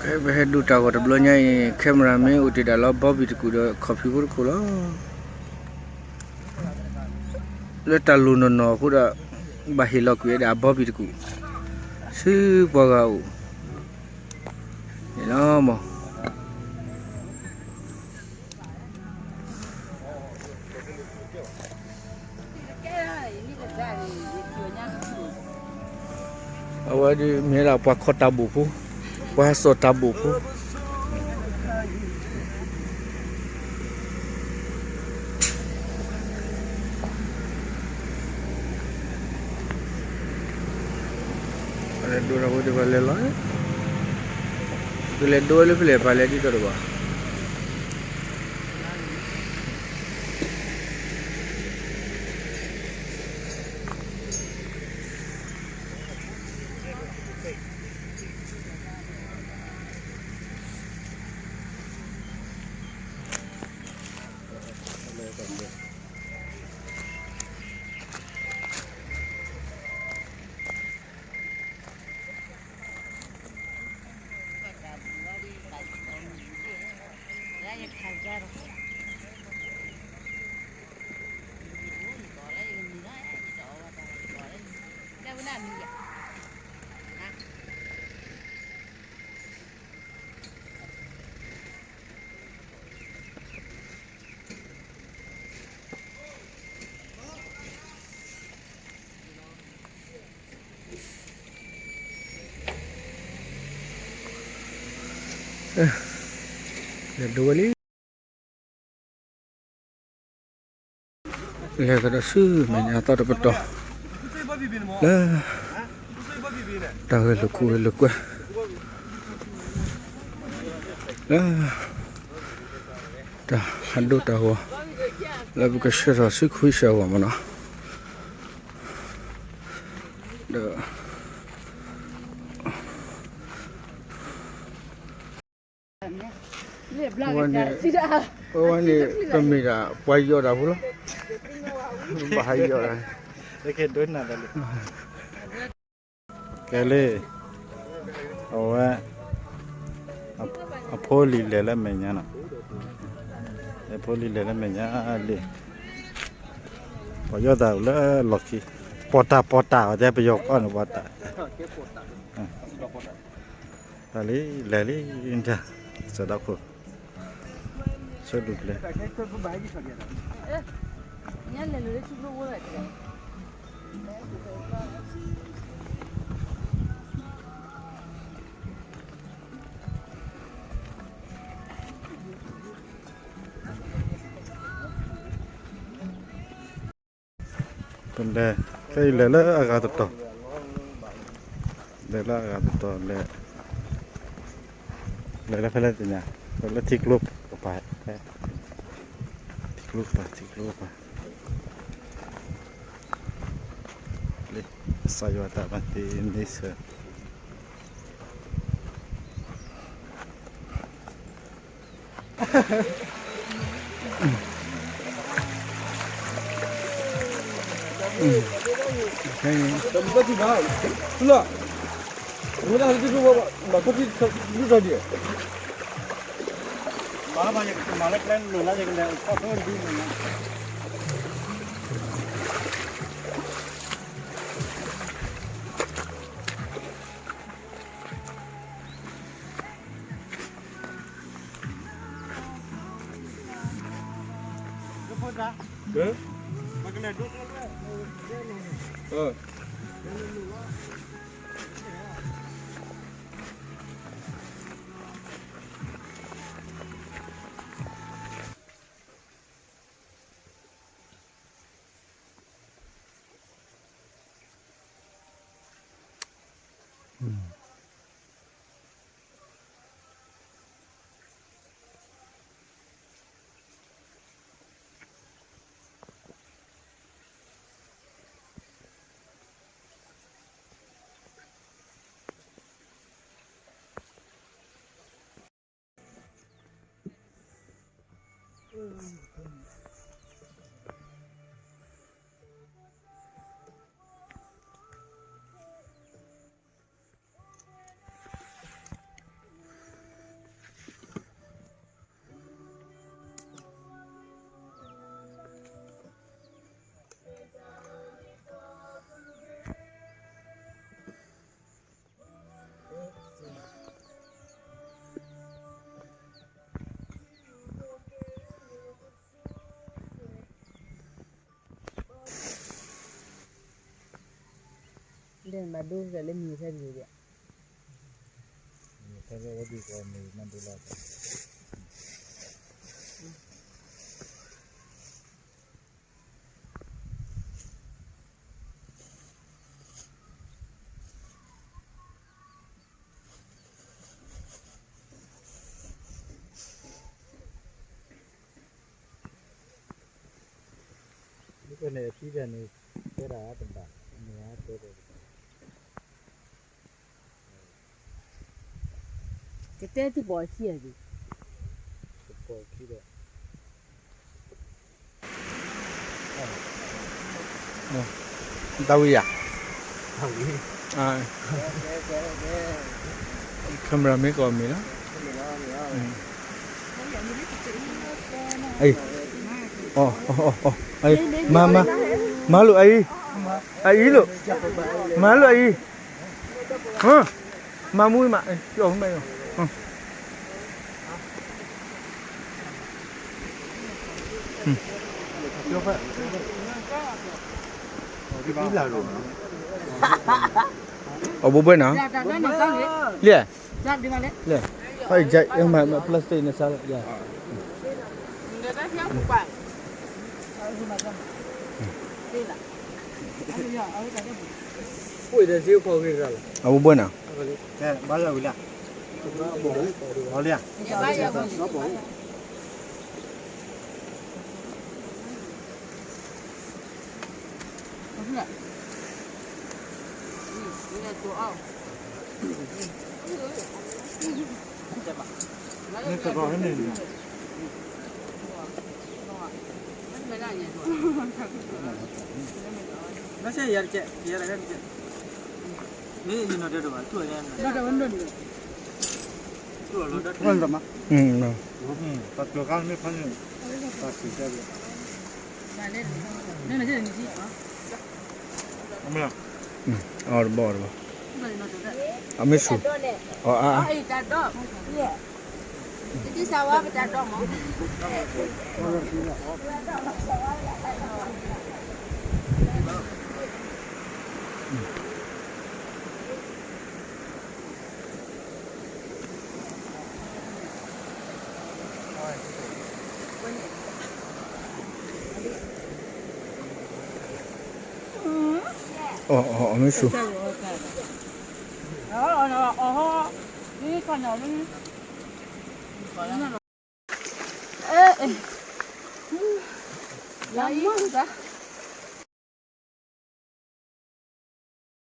ပဟဲဒိတၢ်ဂီၤတဘျီညါအံၤ camera မ့ၢ်အိၣ်တ့ၢ်ဒၣ်လီၤ ဘီဘံၣ်တကူၣ်ဒီးခီၣ်ဖံးဖိတခိၣ်လီၤ. လၢတၢ်လိၣ်နီၢ်နီၢ်အဃိဒီး ဘၣ်ဟ့ၣ်လီၤကွံာ်ဝဲဒၣ်အဘီဘံၣ်တကူၣ် ဆူပှၤဂၤအိၣ်န့ၣ်လီၤမး. အဝဲဒၣ်မ့ၢ်ဒၣ်ပှၤခီတၢ်ဘိၣ်ဖိ, ပှၤစီၣ်တၢ်ဘိၣ်ဖိ. ပလဲၤဒိတၢ်ဖိတဖၣ်လဲၤလီၤ, ပလဲၤဒိဝဲလၢဖဲလဲၣ် ပလဲၤဒ်သိးတဘၣ်. လဲၤဒိဝဲလံ. လဲၤကဒီးဆူမဲာ်ညါသီတပတီၢ် လၢ တၢ်ဂဲၤလိာ်ကူၣ်ဂဲၤလိာ်ကွဲ လၢ တၢ်ဟးဒိတၢ်ဂီၤ လၢပကဆှၢထီၣ်ဆူခွံဆၢဂီၤမးနီၤ ဒီး အဝဲန့ၣ် အဝဲန့ၣ် ပမ့ၢ်ဒၣ်ပှၤယီၤတၢ်ဖိလီၤ, ဘၣ်ဟးယီၤတၢ် ကဲလံ, အဝဲ အဖိလံၤလဲၤလၢမဲာ်ညါနီၤ, အဖိလံၤလဲၤလၢမဲာ်ညါလံ, ပှၤယီၤတၢ်လၢလီၢ်ခံ, ပီၣ်တၢ်ပီၣ်တၢ် အဝဲတဲပယီၤကီၢ်န့ၣ် ပီၣ်တၢ် တၢ်လံ လဲၤလံ, တၢ် စၢဒီခိၣ် ဆိဒုးကျဲ ပလဲၤ ခဲအံၤလဲၤလၢအဂၤတတီၤ, လဲၤလၢအဂၤတတီၤ လဲၤ လဲၤလၢဖဲလဲၣ်သ့ၣ်ညါ, လၢထံကျိကပၤ, ထံကျိကပၤ ထံကျိကပၤ, လၢ ကစၢ်ယွၤတၢ်မၤသ့န့ဆၢ မၤဒိလၢမံၤဖဲန့ၣ်ဒီး မံၤဖဲလၢဝဲဒ်ကီးမံၤမၤဒိလီၤ မ့ၢ်န့ၣ်အဖံဒၣ်န့ၣ် တဲဒၣ်တဘၣ် မ့ၢ်တဲဒၣ်တဘၣ် ကတဲသုပိာ်ခံဒီး ကပိာ်ခံဒီး တၢ်ဝံၤယၤ camera မ့ၢ်ကီးမ့ၢ်လီၤ အံၤ မၤ မၤလိာ်အံၤ အံၤလိာ် မၤလိာ်အံၤ မၤမူမး အီၣ်မး အဘိဘွဲနီၤ လၢ လၢ plastic န့ၣ်စါလၢ အဘိဘွဲနီၤ လၢ အီၣ်တဘီတဘီ အမ့ၢ်ဆူၣ် အအါအါ အီၣ်အီၣ်အီၣ်မ့ၢ်ဆူၣ် လါမီၢ်သး